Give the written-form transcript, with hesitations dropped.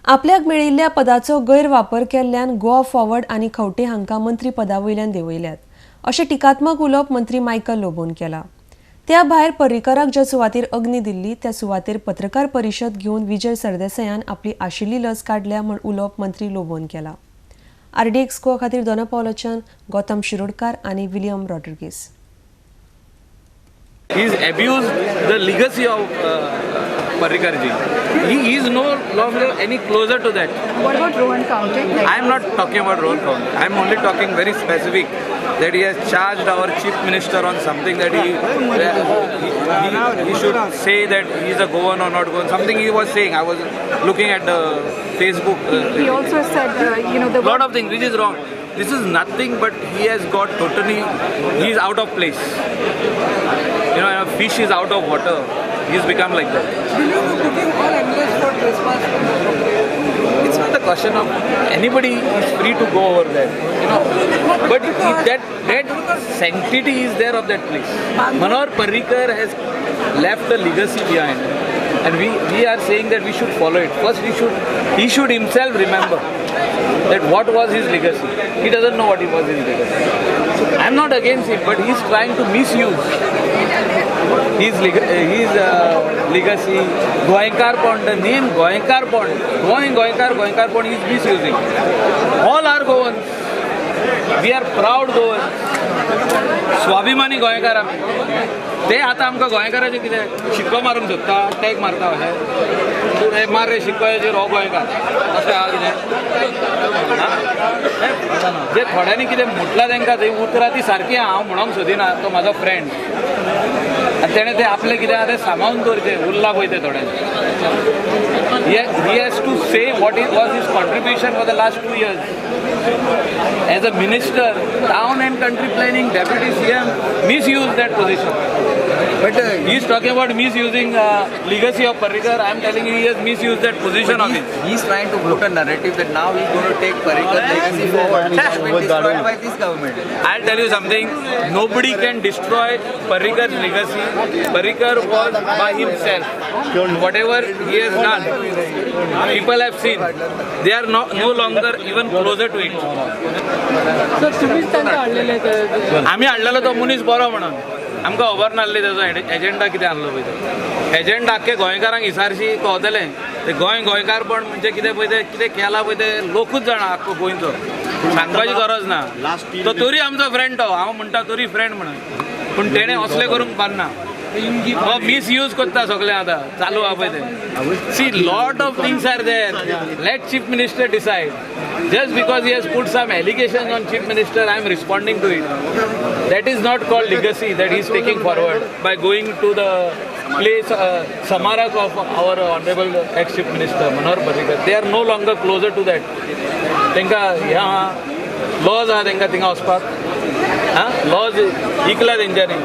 आपल्याक मेळिल्ल्या पदाचो गैरवापर केल्ल्यान गोवा फॉरवर्ड आनी खंवटे हांकां मंत्री पदा वयल्यान देंवयल्यात, अशें टिकात्मक उलोवप मंत्री मायकल लोबोन केला. त्या भायर पर्रीकराक ज्या सुवातेर अग्नी दिल्ली त्या सुवातेर पत्रकार परिशद घेवन विजय सरदेसायान आपली आशिल्ली लज काडल्या म्हूण उलोवप मंत्री लोबोन केला. आरडीएक्स गोवा खातीर दोना पावलाच्यान गौतम शिरोडकार आनी William Rodrigues. He's abused the legacy of Parrikarji. He is no longer any closer to that. What about Rohan Khaunte? I am not talking about Rohan Khaunte. I am only talking very specific that he has charged our chief minister on something that he should say that he is a Goan or not Goan. Something he was saying. I was looking at the Facebook. He also said the Lot of things which is wrong. This is nothing but he has got totally, he is out of place. A fish is out of water. He's become like that. Will you be putting all MLAs for trespass? It's not a question of anybody is free to go over there. But if that sanctity is there of that place. Manohar Parrikar has left a legacy behind, and we are saying that we should follow it. First, he should himself remember that what was his legacy. He doesn't know what was his legacy. I'm not against it, but he's trying to misuse his legacy. Goenkarpon, the name Goenkarpon, Goen Goenkar, Goenkarpon, he is misusing. All are Goans. We are proud Goans. स्वाभिमानी गोंयकार आमी. ते आतां आमकां गोंयकाराचें कितें शिक्को मारूंक सोदता, टॅग मारता अशें, तूं हे मार रे शिक्को हेचेर, हो गोंयकार, तशें आहा कितें? आं? जे थोड्यांनी कितें म्हटलां तांकां थंय, उतरां ती सारकी हांव म्हणोंक सोदिना. तो म्हाजो फ्रेंड आनी तेणें तें आपलें कितें आहा तें सांबाळून दवरचें. उरलां पळय तें थोडें. He has to say what was his contribution for the last 2 years as a minister, town and country planning, deputy CM, misused that position. But He is talking about misusing legacy of Parrikar. I am telling you, he has misused that position of he's, his. He's trying to put a narrative that now he's going to take Parrikar legacy forward, which has been destroyed by this government. I'll tell you something. Nobody can destroy Parrikar's legacy. Parrikar was by himself. Whatever he has done, people have seen. They are no longer even closer to it. Sir, तुम्हीच तांकां हाडलेले ते. आमी हाडलेलो तो मनीस बरो म्हणून. आमकां खबर नासली तेजो एजेंडा कितें आहलो पळय तो. एजेंडा आख्खे गोंयकारांक इसारशी कळतलें. ते गोंय गोंयकारपण म्हणजे कितें पळय तें, कितें केलां पळय तें लोकूच जाणा आख्खो गोंयचो, सांगपाची गरज ना. तो तरी आमचो फ्रेंड तो, हांव म्हणटा तरी फ्रेंड म्हणून, पूण तेणें असलें करूंक पारना. हो मिसयूज करता सगळें आतां चालू आहा पळय तें. See, lot of things are there. Let chief minister decide. Just because he has put some allegation on chief minister, I am responding to it. That is not called legacy that he is taking forward by going to the place, smarak of our honourable ex chief minister Manohar Parrikar. They are no longer closer to that. तांकां ह्या lodge आहा, तांकां थिंगा वचपाक, आं lodge Ikla तेंच्यांनी.